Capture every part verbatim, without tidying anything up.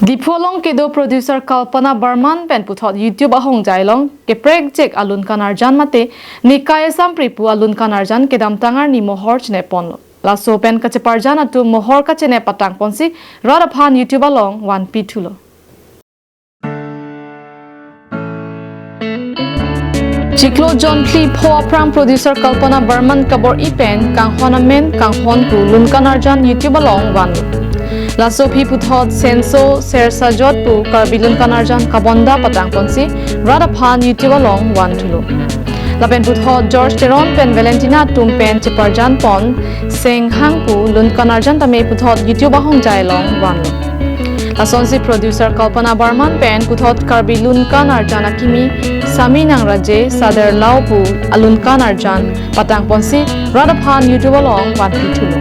Diphu along kedo producer Kalpana Barman pen puthot YouTube ahongjai along keprekjek alun kan arjan mate Nekai Asampri pu alun kan arjan kedamtang arni mohor chenep ponlo. Laso pen kacheparjan atum mohor kachenep patang ponsi rat aphan YouTube along vanpi thulo. Chiklo jonphli pho aphrang producer Kalpana Barman kabor-i pen Kanghon Amen Kanghon pu lun kan arjan YouTube along vanlo. Laso aphi puthot Senso Sersajot pu Karbi lun kan arjan kabonda patang ponsi rat aphan YouTube along van thulo. Lapen puthot George Teron pen Valentina atum pen cheparjan pon Senghang pu lun kan arjan tame puthot YouTube ahongjai along vanlo. Lasonsi producer Kalpana Barman pen puthot Karbi lun kan arjan akimi Sami Nangraje Sader Lao pu alun kan arjan patang ponsi rat aphan YouTube along vanpi thulo.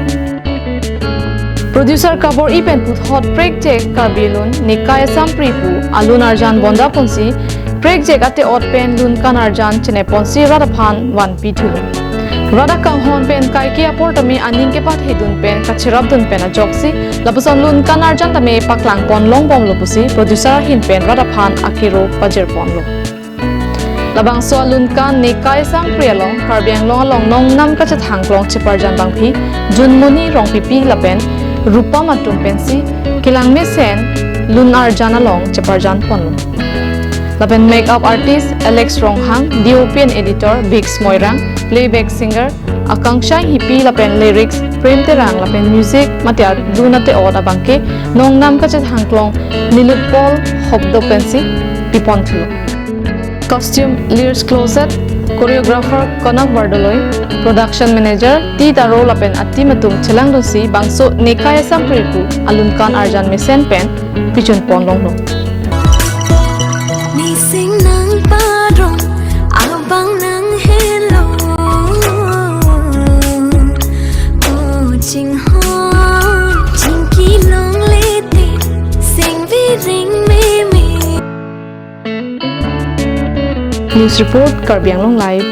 Producer kabor-i pen puthot prekjek Karbi lun Nekai Asampri pu alun arjan bonda ponsi prekjek ate-ot pen lun kan arjan chenep ponsi rat aphan vanpi thulo. Rat akanghon pen kaike apor tame aning kepathe dun pen kacherap dun pen ajoksi lapuson lun kan arjan tame paklang pon long bomlo pusi producer ahin pen rat aphan akero pajir ponlo. Labangso alun kan Nekai Asampri along Karbi Anglong along nongnam kachethang klong cheparjan bangphi Junmoni Rongpipi lapen Rupam atum pensi kelang mesen lun arjan along cheparjan ponlo. Lapen makeup artist Alex Ronghang, D O P and editor Biggs Moirang, playback singer Akangsha Hipi lapen lyrics Prem Terang lapen music mate alun ate-ot abangke nongnam kachethang klong Nilutpol Hopdo pensi pipon thulo. Costume Lirs Closet, choreographer Konak Bardoloi, production manager T Taro lapen a-team atum chelang dunsi bangso Nekai Asampri pu alun kan arjan mesen pen pichun pon longlo. Nising nang padrong, abang nang helo. O chingho, chingki longle te, sing viring meme. News report, Karbi Anglong Live.